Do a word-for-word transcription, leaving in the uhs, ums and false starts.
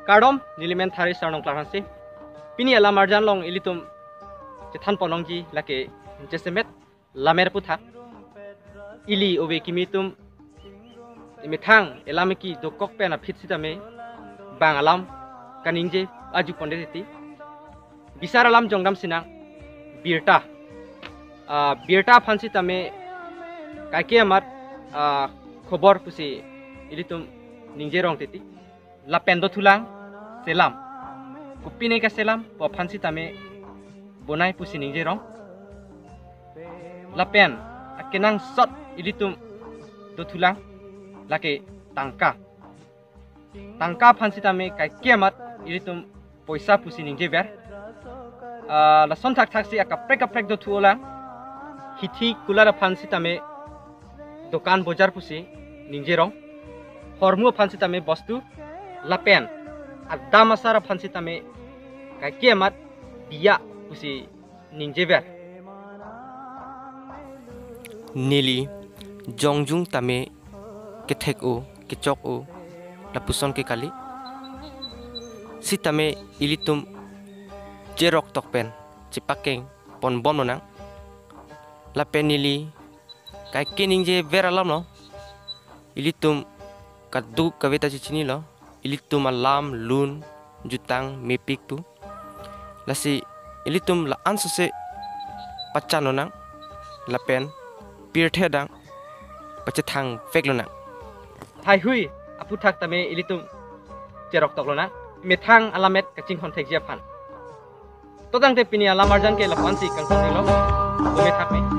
Kardom, nelimen Thari Sarnong Klarhanse. Pini alam arjan along ilitum chethan ponlongji lake jasemet lamer aputhak. Ili ove kimi atum emethang elam eki dokok pen aphi sitame bang alam kaningje aju pondet titi. Bisar alam jongdam sinang birta. Ah, birta aphan sitame kaike amat, ah, khobor pusi ilitum ningje rong titi. Lapen dothulang selam. Kopine kaselam pu aphan sitame bonai pusi ningje rong. Lapen akenangsot ilitum dothulang lake tangka. Tangka aphan sitame kaike amat ilitum poisa pusi ningjever. Ah, lason thakthak si akaprek kaprek dothulang. Hithi kulat aphan sitame dokan bojar pusi ningje rong. Hormu aphan sitame bostu. Lapen adam asar aphan sitame kaike amat biya pusi ningjever. Neli jongjung tame kethek-o, kechok-o, lapuson ke kali. Sitame ilitum cherok tok pen chepakeng ponbom lonang. Lapen neli kaike ningjever alam lo. Ilitum kaduk kave ta chechinilo. Ilitum alam lun jutang mepik pu. Lasi ilitum la-an sose pachan lonang. Lapen pirthe adang pachethang vek lonang. Thaihui aputhak tame ilitum cherok tok lonang. Methang alamet kachinghon thekji aphan. To tangte pini alam arjan ke lapu-an si kangton nilo. Bome thak me.